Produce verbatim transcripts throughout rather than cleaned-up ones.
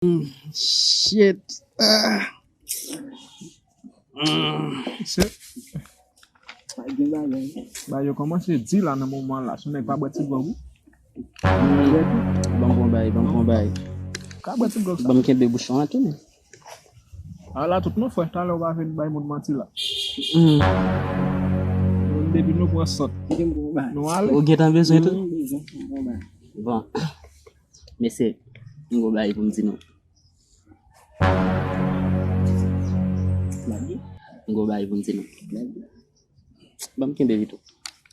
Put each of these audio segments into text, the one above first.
Shit. Ah. Mm. Se Pa gen bagay. Ba yo kòmanse di la nan moman la, si w nèg pa bwè ti gwòg ou. Ban m pran bay, ban m pran bay. Ka bwè ti gwòg sa. Ban m kenbe bouchon an tou, men. A la tout non frè, talè w pa vin bay moun manti la. Mm. Depi nou pran sòt. Gen bon bagay. Nou ale. Ou gentan bezwen tou? Mm, bezwen. Bon bagay. Bon. Mesye, m gon bagay pou m di nou. M gon bagay pou m di nou. Ban m kenbe li tou.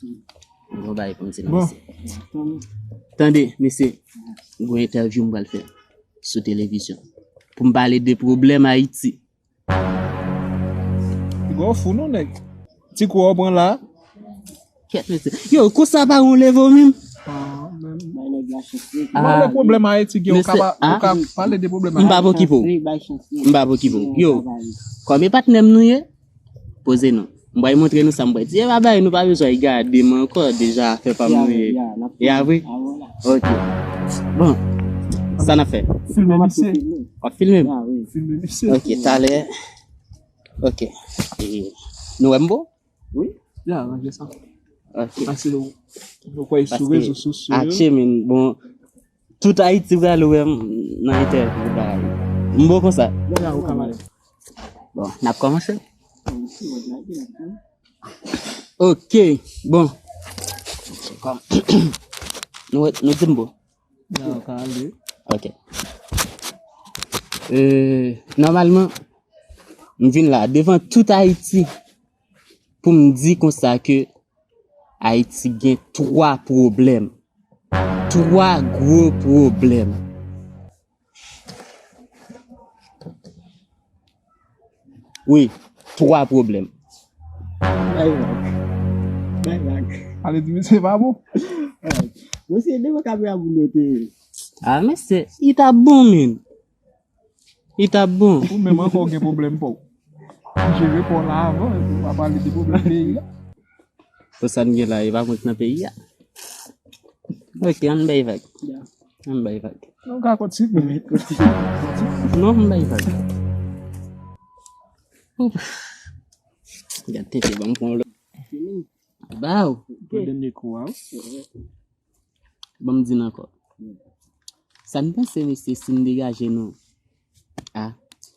M gon bagay pou m di nou, bon, mesye. Tande, mesye, m gon entèvyou m pral fè sou televizyon pou m pale de pwoblèm Ayiti. Piga w fou non, nèg. Ti kou w pran la. Kèt, mesye. Yo, konsa pa yon leve w menm? Ah, men. Bay nèg la chans li. Ah, pale pwoblèm Ayiti gen, ou ka, ah, ou ka pale de pwoblèm Ayiti. M pa okipe w. M pa okipe w. Yo, kòm e patnè m nou ye, poze nou. M pral montre nou sa m pral di. E pa bagay nou pa bezwen gade m ankò, deja afè pa m nou ye. Ya, ya, n ap filme. Ya vre? Ah, voilà. Ok. Bon, sa n ap fè? Filme misye. W ap filme m? Ah, wi. Filme misye. Ok, talè. Ok. E, nou wè m bon? Wi. Ya, ranje sa. Ok. Pase nou, nou kwè sou rezo sosyo yo. Atche, men, bon, tout Ayiti pral wè m nan entèvyou bagay. M bon konsa. Ya, ou ka pale. Bon, n ap kòmanse. Ok, bon. Nou, nou di m bon. Ya, ou ka ale. Ok. Euh, nòmalman, m vin la devan tout Ayiti pou m di konsa ke Ayiti gen twa pwoblèm. Twa gwo pwoblèm. Wi, twa pwoblèm. Bay vag. Bay vag. Ale di misye pa bon. Misye devan kamera moun yo te. Ah, mesye, li t ap bon, men. Li t ap bon. Ou menm ankò w gen pwoblèm pa w. Jere pa w la avan, epi w pa pale de pwoblèm peyi a. Pou sa n gen la, e pa kont nan peyi a. Ok, ann bay vag. Ya. Ann bay vag. Nou ka kontinye. Non, ann bay vag. Ouf. Gad tete, ban m pran lòt. Ba w. Pran dènye kou a, wi. Ban m di n ankò. Sa n panse, mesye, si n degaje nou, a,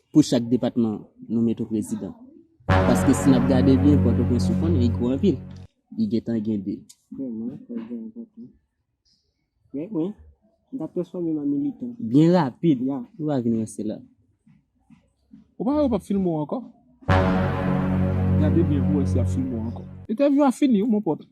pou chak depatman, nou met yon prezidan? Paske si n ap gade byen, Pòtoprens ou konnen, li gwo anpil. Li gentan gen de. Vrèman, sa gen enpòtan. Wi, wi. M t ap transfòme m an militan. Byen rapid. Ya. Ou va vin wè se la. Ou pa wè yo p ap filme w ankò? Gade byen pou wè si y ap filme w ankò. Entèvyou a fini, wi, mon pòt.